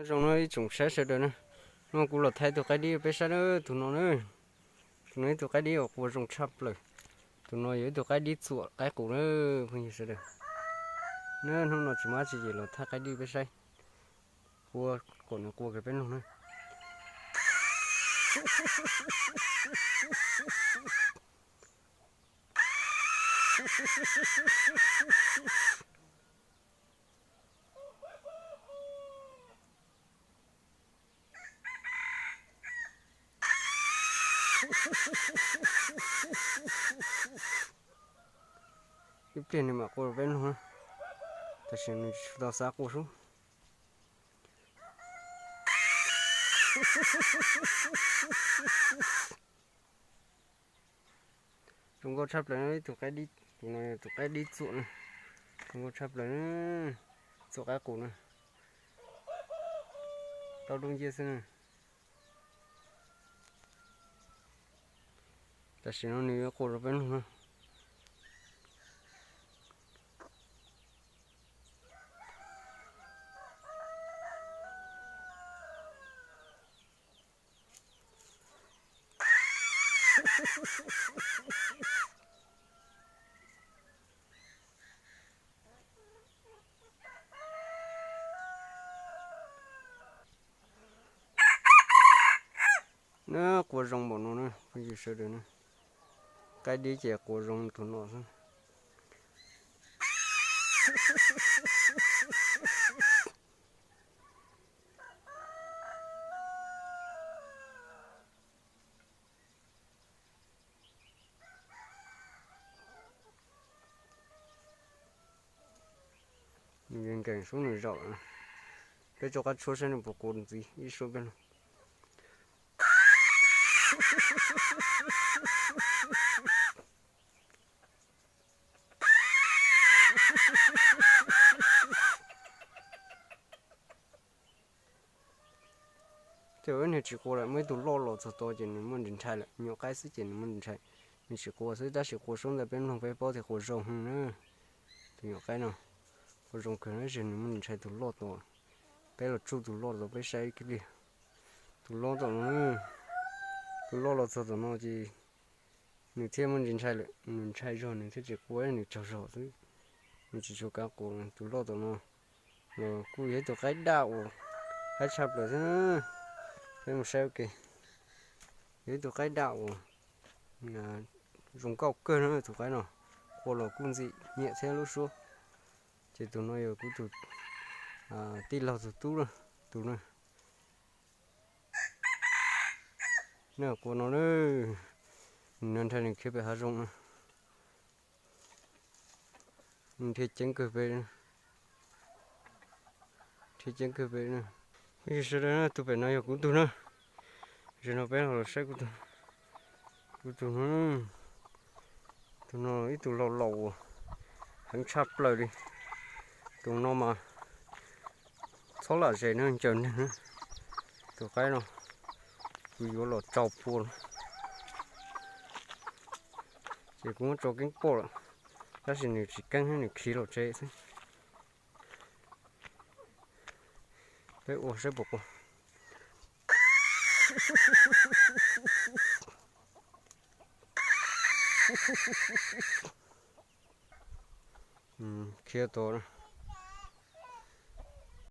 Zoo no ib tsoom saib sawv daws na, hnub no kuv los thaij tus qaib dib peb saib na, tus no na. Tus no ib tug qaib dib uas qua zoo tshaj plaws. Tus no yog ib tug qaib dib txuam qaib qus na, phooj ywg sawv daws. Na hnub no tsis muaj dab tsi ces los thaij qaib dib peb saib. Qua kom nws qua kiag peb mloog na. Ib pliag nws mam qua rau peb mloog na, tam sim nws tsis tau xav qua sub. Zoo nkauj tshaj plaws na, ib tug qaib dib, tus no tus qaib dib txuam na. Zoo nkauj tshaj plaws na, txuam qaib qus na. Tau dub nciab xwb na. Tam sim no nws yuav qua rau peb mloog na. Na, qua zoo npaum no na phooj ywg sawv daws na. Qaib dib ces qua zoo tus no xwb. Nws nkees sub nws zaum lawm. Peb rov qab tshuab saib nws puas qua ntxiv ib suab peb no. Ces ib niag tsis qua lawm, muaj ib tug loj los txog tod ces nws muaj ntshai ntshai lawm, nyuam qaib xwb ces nws muaj ntshai. Nws tsis qua xwb, tab sis qua suab ntawd peb mloog peb paub tias qua zoo heev na. Tus nyuam qaib no qua zoo kawg, tab sis nws muaj ntshai tus loj tod. Peb los tsuj tus loj tod peb saib kiag li. Tus loj tom no, tus loj los txog tom no ces nws thiaj muaj ntsis ntshai lawm, nws ntshai zog nws thiaj tsis qua, nws tsaug zog xwb, nws tsis tshua kav qua. Tus loj tom no los kuj yog ib tug qaib daj uas haib tshaj plaws xwb. Peb mus saib ua ke, yog ib tug qaib daj uas zoo nkauj kawg na, tus qaib no qua los kuj ntxim nyiam thiab lub suab. Ces tus no yog kuv tus tij laug tus tub tus na. Na qua no, nws ntshai nws khiav pem hav zoov na. Nws dhia ceeb kawg pem, dhia ceeb kawg pem na. Peb sawv daws na, tus pem no yog kuv tug na. Zaum no peb los saib kuv tug no. Tus no ib tug laus laus uas heev tshaj plaws li. Tus no mas txhob lam zes na, ncaws neeg na. Tus qaib no kuv yuav los tsau pua lawm, ces kuv muab tso keeb poj lawm, tab sis nws tsis keeb, nws khiav los tsev xwb. Peb ua saib puas qua. Khiav tod,